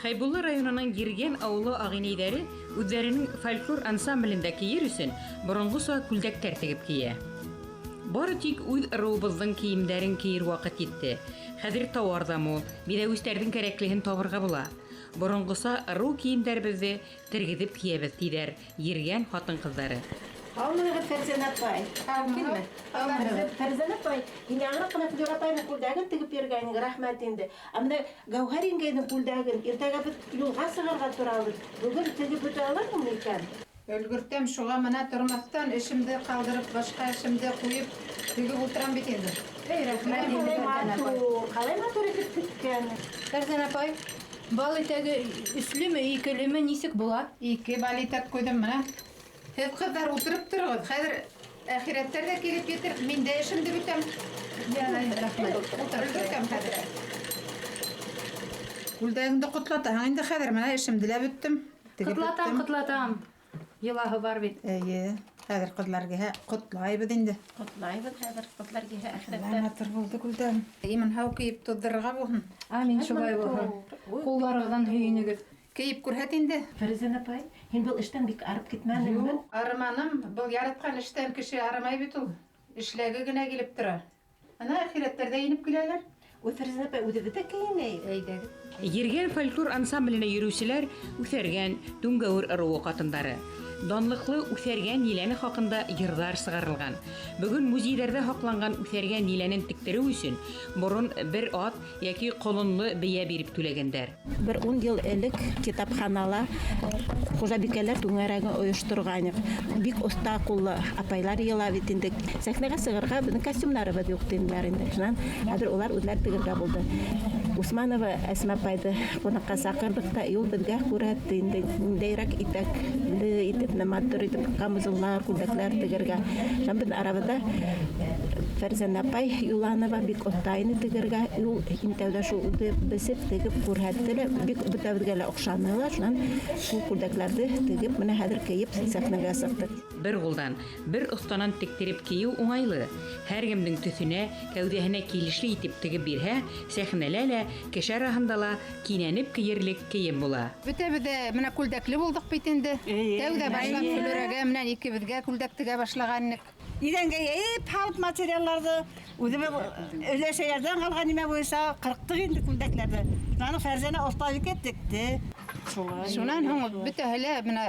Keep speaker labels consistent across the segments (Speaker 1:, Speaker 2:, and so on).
Speaker 1: Хәйбулла районының Йиргән авылы агинәйҙәре үҙҙәренең фольклор ансамблендә кейер өсөн боронғоса күлдәктәр тегеп кейә. Бары тик үҙ ырыуыбыҙҙың кейемдәрен кейер ваҡыт етте. Хәҙер тауар ҙа мул, биҙәүестәрҙең кәрәклеһен табырға була. Боронғоса ырыу кейемдәребеҙҙе тергеҙеп кейәбеҙ, тиҙәр Йиргән ҡатын-ҡыҙҙары.
Speaker 2: Һаумыһығыҙ, Фәрзәнә апай.
Speaker 3: Килме?
Speaker 2: Фәрзәнә апай, һин яңыраҡ ҡына Флюра апайҙың күлдәген тегеп биргәйнең, рәхмәт инде. Ә менә Гәүһәр еңгәйҙең күлдәген иртәгә беҙ юлға сығырға торабыҙ. Бөгөн тегеп бөтә алырһыңмы икән?
Speaker 3: Өлгөртәм, шуға мына тормаҫтан эшемде ҡалдырып, башҡа эшемде ҡуйып, тегеп ултырам бит инде.
Speaker 2: Эй, рәхмәт инде, Фәрзәнә апай. Ҡалай матур итеп теккән.
Speaker 4: Фәрзәнә апай, бал итәге өслөмө, икелеме, нисек була?
Speaker 3: Ике бал итәк ҡуйҙым мына. Һеҙ, ҡыҙҙар, ултырып тороғоҙ. Хәҙер әхирәттәр ҙә килеп етер, мин дә эшемде бөтәм.
Speaker 4: Ярай, рәхмәт.
Speaker 3: Өлгөртәм хәҙер. Күлдәгеңде ҡотлатаһың инде хәҙер, мына эшемде лә бөттөм. Тегеп
Speaker 4: Ҡотлатам,
Speaker 3: бөттөм.
Speaker 4: ҡотлатам. Йолаһы бар бит.
Speaker 3: Эйе, хәҙер ҡыҙлар киһә ҡотлайбыҙ инде.
Speaker 2: Ҡотлайбыҙ хәҙер, ҡыҙлар киһә
Speaker 3: Шулай
Speaker 2: әхирәттәр.
Speaker 3: матур булды күлдәгең. Имен һау кейеп туҙҙырырға булһын.
Speaker 4: Амин, шулай булһын. Ҡулларығыҙҙан һөйөнөгөҙ.
Speaker 3: Кейеп күрһәт инде.
Speaker 2: Фәрзәнә апай, һин был эштән бик арып китмәнеңме?
Speaker 3: Юҡ, арыманым. Был яратҡан эштән кеше арымай бит ул. Эшләге генә килеп тора. Ана әхирәттәр ҙә инеп киләләр.
Speaker 2: Ой, Фәрзәнә апай, үҙебеҙ ҙә кейенәйек.
Speaker 3: Әйҙәгеҙ.
Speaker 1: Йиргән фольклор ансамбленә йөрөүселәр Үҫәргән, Түңгәүер ырыуы ҡатындары. Данлыҡлы Үҫәргән еләне хаҡында йырҙар сығарылған. Бөгөн музейҙәрҙә һаҡланған Үҫәргән еләнен тектереү өсөн борон бер ат йәки ҡолонло бейә биреп түләгәндәр.
Speaker 2: Бер 10 йыл элек китапханала хужабикәләр түңәрәге ойошторғайныҡ. Бик оҫта ҡуллы апайлар йыйыла бит инде. Сәхнәгә сығырға беҙҙең костюмдарыбыҙ юҡ тинеләр инде. Шунан хәҙер улар үҙҙәре тегергә булды. Усманова Әсмә апайҙы ҡунаҡҡа саҡырҙыҡ та, ул беҙгә күрһәтте инде ниндәйерәк итәкле итеп, матур итеп камзуллар, күлдәкләр тегергә. Шунан беҙҙең арабыҙҙа Фәрзәнә апай Юланова бик оҫта ине тегергә. Ул иң тәүҙә шул үҙе бесеп тегеп күрһәтте лә, бик бөтәбеҙгә лә оҡшаны ла. Шунан шул күлдәкләрҙе тегеп, менә хәҙер кейеп сәхнәгә сыҡтыҡ.
Speaker 1: Бер ҡулдан, бер оҫтанан тектереп кейеү уңайлы. Һәр кемдең төҫөнә, кәүҙәһенә килешле итеп тегеп бирһә, сәхнәлә лә, кеше араһында ла кинәнеп кейерлек кейем була.
Speaker 3: Бөтәбеҙ ҙә мына күлдәкле булдыҡ бит инде. Тәүҙә башлап Флүрәгә менән икебеҙгә күлдәк тегә башлаған инек.
Speaker 5: Иҙәнгә йәйеп һалып материалларҙы үҙебеҙ өләсәйҙәрҙән ҡалған нимә буйынса ҡырҡтыҡ инде күлдәкләрҙе. Шунан Фәрзәнә оҫтабикә текте. Шулай.
Speaker 3: Шунан һуң бөтәһе лә мына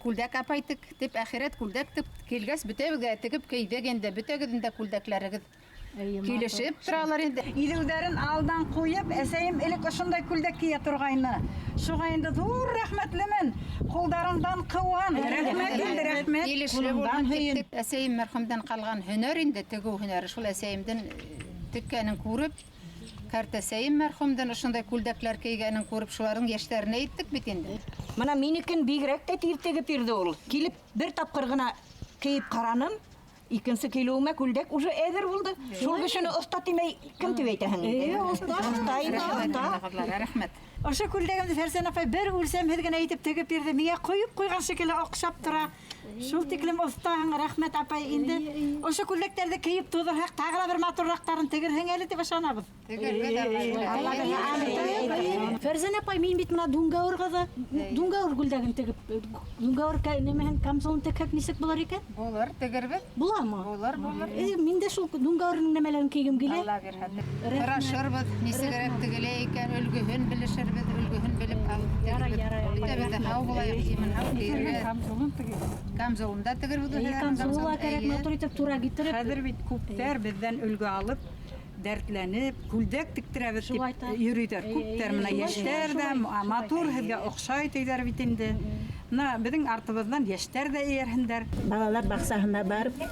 Speaker 3: күлдәк апай тек тип әхирәт күлдәк тип килгәс бөтәбеҙгә тегеп кейҙек инде. Бөтәгеҙҙең дә күлдәкләрегеҙ килешеп торалар инде.
Speaker 5: Иҙеүҙәрен алдан ҡуйып, әсәйем элек ошондай күлдәк кейә торғайны. Шуға инде ҙур рәхмәтлемен. Ҡулдарыңдан ҡыуан. Рәхмәт инде, рәхмәт.
Speaker 3: Килешле
Speaker 5: Ҡулыңдан
Speaker 3: булһын
Speaker 5: һөйөн.
Speaker 3: тип әсәйем мәрхүмдән ҡалған һөнәр инде, тегеү һөнәре. Шул әсәйемдең теккәнен күреп, картәсәйем мәрхүмдән ошондай күлдәкләр кейгәнен күреп, шуларҙың йәштәренә еттек бит инде.
Speaker 6: Мына минекен бигерәк тә тиҙ тегеп бирҙе ул. Килеп бер тапҡыр ғына кейеп ҡараным. Икенсе килеүемә күлдәк уже әҙер булды. Шул кешене оҫта тимәй кем тип әйтәһең инде?
Speaker 5: Эйе, оҫта.
Speaker 6: Оҫта инде, оҫта.
Speaker 3: Рәхмәт.
Speaker 5: Ошо күлдәгемде Фәрзәнә апай бер үлсәмһеҙ генә итеп тегеп бирҙе. Миңә ҡойоп ҡуйған шикелле оҡшап тора. Шул тиклем оҫтаһың, рәхмәт апай инде. Ошо күлдәктәрҙе кейеп туҙырһаҡ, тағы ла бер матурыраҡтарын тегерһең әле тип ышанабыҙ.
Speaker 7: Фәрзәнә апай, мин бит мына Дүңгәүер ҡыҙы, Дүңгәүер күлдәген тегеп, Дүңгәүер нәмәһен камзолын текһәк нисек булыр икән?
Speaker 3: Булыр, тегербеҙ.
Speaker 7: Буламы?
Speaker 3: Булыр, булыр.
Speaker 7: Мин дә шул Дүңгәүернең нәмәләрен кейгем килә.
Speaker 3: Алла бирһә. Һорашырбыҙ, нисегерәк тегелә икән, өлгөһөн белешербеҙ, өлгөһөн белеп алып
Speaker 7: Ярай,
Speaker 3: тегербеҙ.
Speaker 7: ярай,
Speaker 3: Бөтәбеҙ дә һау булайыҡ, имен һау кейергә.
Speaker 5: Камзолын тегербеҙ.
Speaker 3: Камзолын да тегербеҙ.
Speaker 7: Камзолы ла кәрәк, матур итеп тура китереп.
Speaker 8: Хәҙер бит күптәр беҙҙән өлгө алып, дәртләнеп, күлдәк тектерәбеҙ тип
Speaker 7: Шулай та.
Speaker 8: йөрөйҙәр. Күптәр мына йәштәр ҙә матур һеҙгә оҡшай тиҙәр бит инде. Мына беҙҙең артыбыҙҙан йәштәр ҙә эйәрһендәр.
Speaker 2: Балалар баҡсаһына барып,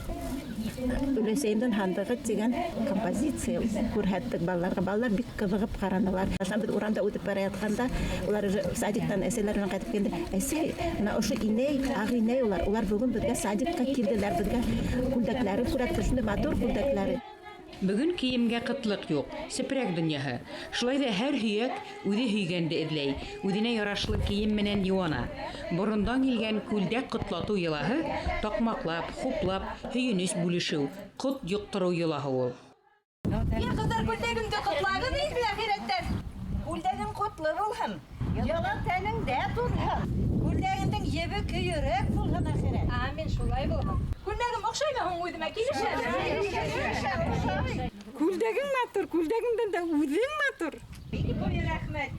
Speaker 2: Өләсәйемдең һандығы тигән композиция күрһәттек балаларға. Балалар бик ҡыҙығып ҡаранылар. Башлан беҙ урамда үтеп бара ятҡанда, улар уже садиктан әсәләр менән ҡайтып килде. Әсәй, мына ошо инәй, ағ инәй улар. Улар бөгөн беҙгә садикка килделәр, беҙгә күлдәкләре күрһәтте, шундай матур күлдәкләре.
Speaker 1: Бөгөн кейемгә ҡытлыҡ юҡ, сепрәк донъяһы. Шулай ҙа һәр һөйәк үҙе һөйгәнде эҙләй, үҙенә ярашлы кейем менән йыуана. Борондан килгән күлдәк ҡотлатыу йолаһы таҡмаҡлап, хуплап, һөйөнөс бүлешеү, ҡот йоҡтороу йолаһы ул.
Speaker 6: Йә, ҡыҙҙар, күлдәгемде ҡотлағыҙ инде, әхирәттәр. Күлдәгең ҡотло булһын.
Speaker 5: Йылы тәнеңдә туҙһын. Күлдәгеңдең ебе көйөрәк булһын әхирәт.
Speaker 4: Амин, шулай булһын. Күлдәгем оҡшаймы һуң үҙемә? Килешәме?
Speaker 8: Күлдәгең матур, күлдәгеңдән дә үҙең матур.
Speaker 4: Рәхмәт.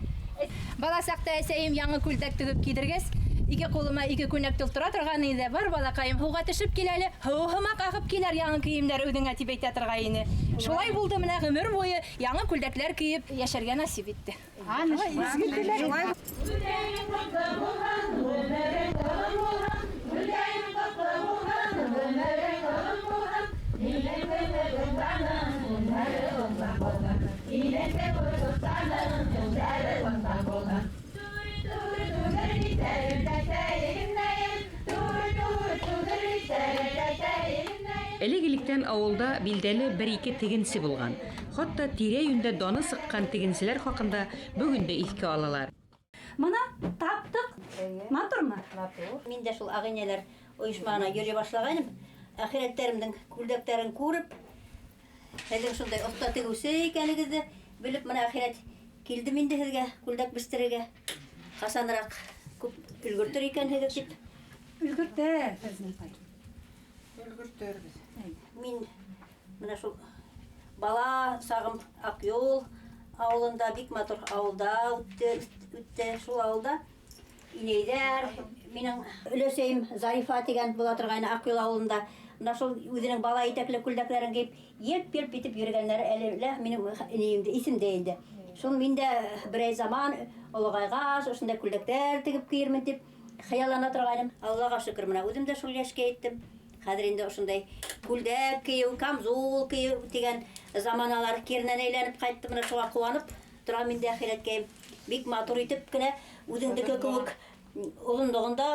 Speaker 4: Бала саҡта әсәйем яңы күлдәк тегеп кейҙергәс, ике ҡулыма ике күнәк тултыра торған ине. Бар, балаҡайым, һыуға төшөп кил әле, һыу һымаҡ ағып килер яңы кейемдәр үҙеңә, тип әйтә торғайны. Шулай булды, менә ғүмер буйы яңы күлдәкләр кейеп йәшәргә насип итте.
Speaker 8: Изге теләк.
Speaker 1: Элек-электән ауылда билдәле бер-ике тегенсе булған. Хатта тирә-юньдә даны сыҡҡан тегенселәр хаҡында бөгөн дә иҫкә алалар.
Speaker 7: Мына таптыҡ. Матурмы?
Speaker 3: Матур.
Speaker 9: Мин дә шул ағинәләр ойошмаһына йөрөй башлағайным. Әхирәттәремдең күлдәктәрен күреп, һеҙҙең шундай оҫта тегеүсе икәнегеҙҙе белеп, мына әхирәт килдем инде һеҙгә күлдәк бестерергә. Ҡасаныраҡ күп өлгөртөр икәнһегеҙ тип.
Speaker 7: Өлгөртә, Фәрзәнә апай.
Speaker 3: Өлгөртөрбөҙ.
Speaker 9: Мин мына шул бала сағым Аҡъюл ауылында, бик матур ауылда үтте. Шул ауылда инәйҙәр, минең өләсәйем Зарифа тигән була торғайны Аҡъюл ауылында. Мына шул үҙенең бала итәкле күлдәктәрен кейеп, елп-елп итеп йөрөгәндәре әле лә минең инәйемде иҫемдә инде. Шул мин дә берәй заман олоғайғас, ошондай күлдәктәр тегеп кейермен тип хыяллана торғайным. Аллаға шөкөр, мына үҙем дә шул йәшкә еттем. Хәҙер инде ошондай күлдәк кейеү, камзул кейеү тигән заманалар киренән әйләнеп ҡайтты. Мына шуға ҡыуанып торам инде әхирәткәйем. Бик матур итеп кенә үҙеңдеке кеүек оҙонлоғонда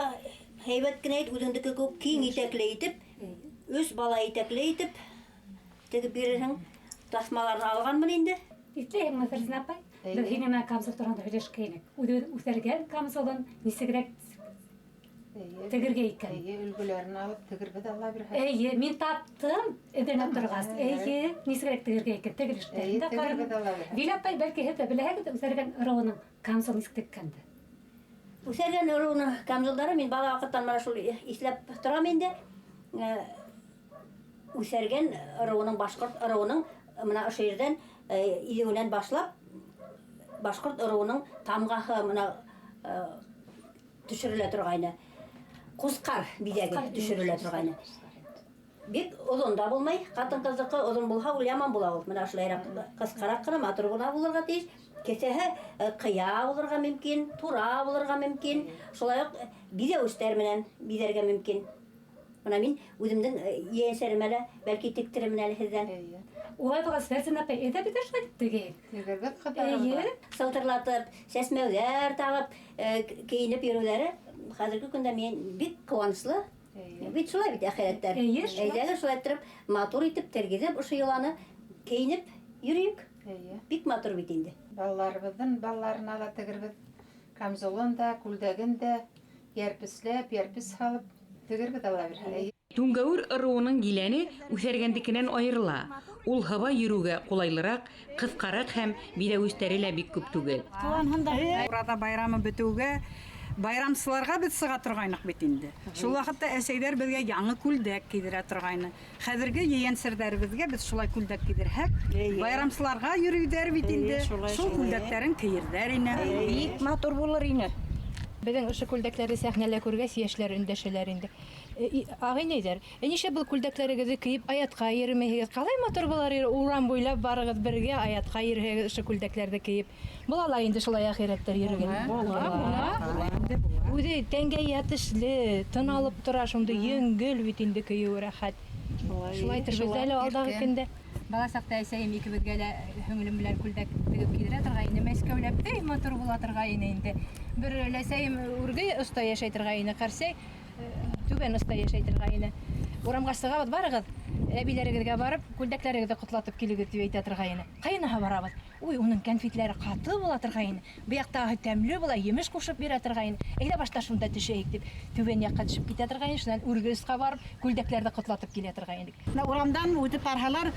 Speaker 9: һәйбәт кенә итеп, үҙеңдеке кеүек киң итәкле итеп, өс бала итәкле итеп тегеп бирерһең. Таҫмаларҙы алғанмын инде.
Speaker 7: Иҫләйһеңме, Фәрзәнә апай? Беҙ һинең менән камзул тураһында һөйләшкәйнек. Үҙебеҙ үҫәргән камзулын нисегерәк тегергә икән?
Speaker 3: Эйе, өлгөләрен алып тегербеҙ, Алла бирһә.
Speaker 7: Эйе, мин таптым эҙләнеп торғас. Эйе, нисегерәк тегергә икән? Тегер эштәрен дә
Speaker 3: Эйе, тегербеҙ,
Speaker 7: ҡараным.
Speaker 3: Алла бирһә.
Speaker 7: Вил апай, бәлки һеҙ ҙә беләһегеҙ, үҫәргән ырыуының камзул нисек теккәнде?
Speaker 9: Үҫәргән ырыуының камзулдары мин бала ваҡыттан мына шул иҫләп торам инде. Үҫәргән ырыуының, башҡорт ырыуының мына ошо ерҙән, иҙеүенән башлап башҡорт ырыуының тамғаһы мына төшөрөлә торғайны. Ҡусҡар биҙәге
Speaker 7: Ҡусҡар
Speaker 9: төшөрөлә торғайны. Бик оҙон да булмай, ҡатын-ҡыҙҙыҡы оҙон булһа, ул яман була ул. Мына ошолайыраҡ ҡыҫҡараҡ ҡына, матур ғына булырға тейеш. Кеҫәһе ҡыя булырға мөмкин, тура булырға мөмкин. Шулай уҡ биҙәүестәр менән биҙәргә мөмкин. Бына мин үҙемдең ейәнсәремә лә бәлки тектерермен әле һеҙҙән.
Speaker 3: Эйе.
Speaker 7: Улай булғас, Фәрзәнә апай, әйҙә бит шулай тегәйек.
Speaker 3: Тегербеҙ, ҡыҙҙарыбыҙ.
Speaker 7: Эйе.
Speaker 9: Сылтырлатып, сәсмәүҙәр тағып, кейенеп йөрөүҙәре хәҙерге көндә мин бик ҡыуаныслы.
Speaker 3: Эйе.
Speaker 9: Бит шулай бит әхирәттәр.
Speaker 7: Эйе, шулай.
Speaker 9: Әйҙәгеҙ шулай иттереп, матур итеп, тергеҙеп ошо йоланы кейенеп йөрөйөк.
Speaker 3: Эйе.
Speaker 9: Бик матур бит инде.
Speaker 3: Балаларыбыҙҙың балаларына ла тегербеҙ. Камзулын да, күлдәген дә йәрпесләп, йәрпес һалып тегербеҙ, Алла бирһә.
Speaker 1: Түңгәүер ырыуының еләне үҫәргәндекенән айырыла. Ул һыба йөрөүгә ҡулайлыраҡ, ҡыҫҡараҡ һәм биҙәүестәре лә бик күп түгел.
Speaker 8: Ураҙа байрамы бөтөүгә байрамсыларға беҙ сыға торғайныҡ бит инде. Шул ваҡытта әсәйҙәр беҙгә яңы күлдәк кейҙерә торғайны. Хәҙерге ейәнсәрҙәребеҙгә беҙ шулай күлдәк кейҙерһәк, байрамсыларға йөрөйҙәр бит инде. Шул күлдәктәрен кейерҙәр ине.
Speaker 6: Бик матур булыр ине.
Speaker 4: Беҙҙең ошо күлдәктәрҙе сәхнәлә күргәс, йәшләр өндәшәләр инде. Ағинәйҙәр, нишләп был күлдәктәрегеҙҙе кейеп аятҡа йөрөмәйһегеҙ? Ҡалай матур булар, урам буйлап барығыҙ бергә аятҡа йөрөһәгеҙ ошо күлдәктәрҙе кейеп. Була ла инде шулай әхирәттәр йөрөгән. Була. Үҙе тәнгә ятышлы, тын алып тора, шундай еңгел бит инде кейеү рәхәт. Шулай итеп беҙ әле алдағы көндә. Бала саҡта әсәйем икебеҙгә лә һеңлем белән күлдәк тегеп кейҙерә торғайны, Мәскәүләп эй матур була торғайны инде. Бер өләсәйем үрге оҫта йәшәй торғайны, ҡәрсәй түбән оҫта йәшәй торғайны. Урамға сығабыҙ, барығыҙ, әбиләрегеҙгә барып, күлдәктәрегеҙҙе ҡотлатып килегеҙ тип әйтә торғайны. Ҡайнаһа барабыҙ? Уй, уның кәнфитләре ҡаты була торғайны. Быяҡтағы тәмле була, емеш ҡушып бирә торғайны. Әйҙә башта шунда төшәйек тип, түбән яҡҡа төшөп китә торғайны, шунан үрге осҡа барып, күлдәктәрҙе ҡотлатып килә торғайны.
Speaker 5: Менә урамдан үтеп барһалар,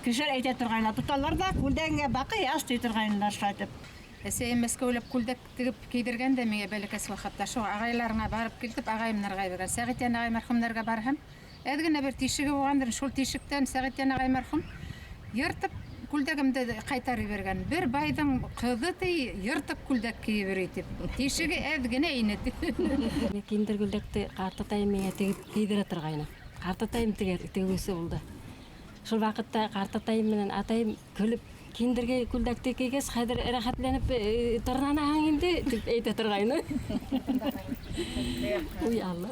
Speaker 5: кешеләр әйтә торғайны, тоталар ҙа күлдәгеңә баҡый ас ти торғайнылар шулай итеп.
Speaker 3: Әсәйем Мәскәүләп күлдәк тегеп кейҙергән дә миңә бәләкәс ваҡытта. Шул ағайларыңа барып килтеп, ағайымдарға биргән. Сәғитйән ағай мәрхүмдәргә барһам, әҙ генә бер тишеге булғандыр, шул тишектән Сәғитйән ағай мәрхүм йыртып күлдәгемде ҡайтарып ебәргән. Бер байҙың ҡыҙы ти йыртыҡ күлдәк кейеп йөрөй тип. Тишеге әҙ генә ине ти.
Speaker 10: Киндер күлдәкте ҡартатайым миңә тегеп кейҙерә торғайны. Ҡартатайым тегеүсе булды. Шул ваҡытта ҡартатайым менән атайым көлөп, киндергә күлдәкте кейгәс, хәҙер рәхәтләнеп тырнанаһың инде, тип әйтә торғайны. Уй Алла.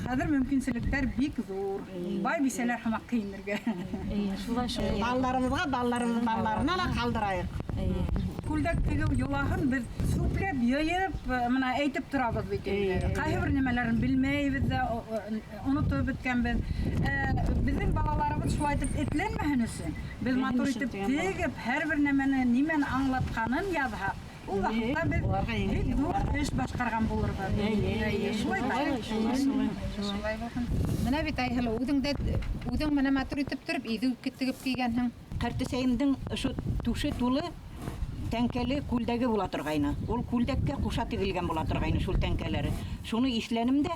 Speaker 8: Хәҙер мөмкинселектәр бик ҙур. Бай бисәләр һымаҡ кейенергә.
Speaker 10: Шулай шул.
Speaker 5: Балаларыбыҙға, балаларыбыҙ балаларына ла ҡалдырайыҡ.
Speaker 8: Күлдәк тегеү йолаһын беҙ сүпләп, йыйып, мына әйтеп торабыҙ бит инде. Ҡайһы бер нәмәләрен белмәйбеҙ ҙә, онотоп бөткәнбеҙ. Беҙҙең балаларыбыҙ шулай итеп этләнмәһен өсөн, беҙ матур итеп тегеп, һәр бер нәмәне нимәне аңлатҡанын яҙһаҡ, ул ваҡытта беҙ бик ҙур эш башҡарған булырбыҙ. Шулай
Speaker 3: Шулай булһын. Мына бит Айһылыу, үҙең дә үҙең менә матур итеп тороп, иҙеү тегеп кейгәнһең.
Speaker 6: Ҡәртәсәйемдең ошо түше тулы тәңкәле күлдәге була торғайны. Ул күлдәккә ҡуша тегелгән була торғайны шул тәңкәләре. Шуны иҫләнем дә,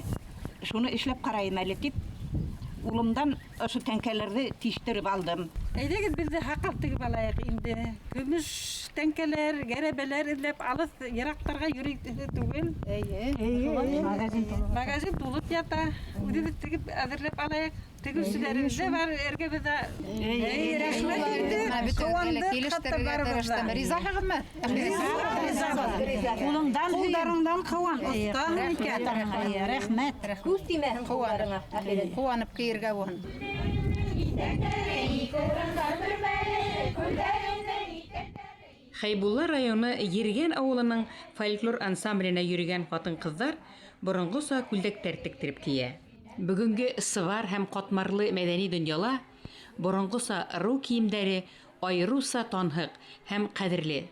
Speaker 6: шуны эшләп ҡарайым әле тип, улымдан ошо тәңкәләрҙе тиштереп алдым.
Speaker 11: Әйҙәгеҙ, беҙ дә һаҡал тегеп алайыҡ инде. Көмөш тәңкәләр, гәрәбәләр эҙләп алыҫ йыраҡтарға йөрөй түгел.
Speaker 3: Эйе.
Speaker 11: Магазин тулып ята. Үҙебеҙ тегеп әҙерләп алайыҡ. Тегеүселәребеҙ ҙә бар эргәбеҙҙә.
Speaker 8: Эй, рәхмәт инде.
Speaker 3: Ҡыуандыҡ хатта барыбыҙ да. Ризаһығыҙмы?
Speaker 5: Ҡулыңдан
Speaker 8: Ҡулдарыңдан ҡыуан, оҫтаһың икән.
Speaker 5: Рәхмәт.
Speaker 9: Күҙ теймәһен ҡулдарыңа.
Speaker 3: Ҡыуанып кейергә булһын.
Speaker 1: Хәйбулла районы Ергән ауылының фольклор ансамбленә йөрөгән ҡатын-ҡыҙҙар боронғоса күлдәктәр тектереп кейә. Бөгөнгө сыбар һәм ҡатмарлы мәҙәни донъяла боронғоса ырыу кейемдәре айырыуса танһыҡ һәм ҡәҙерле.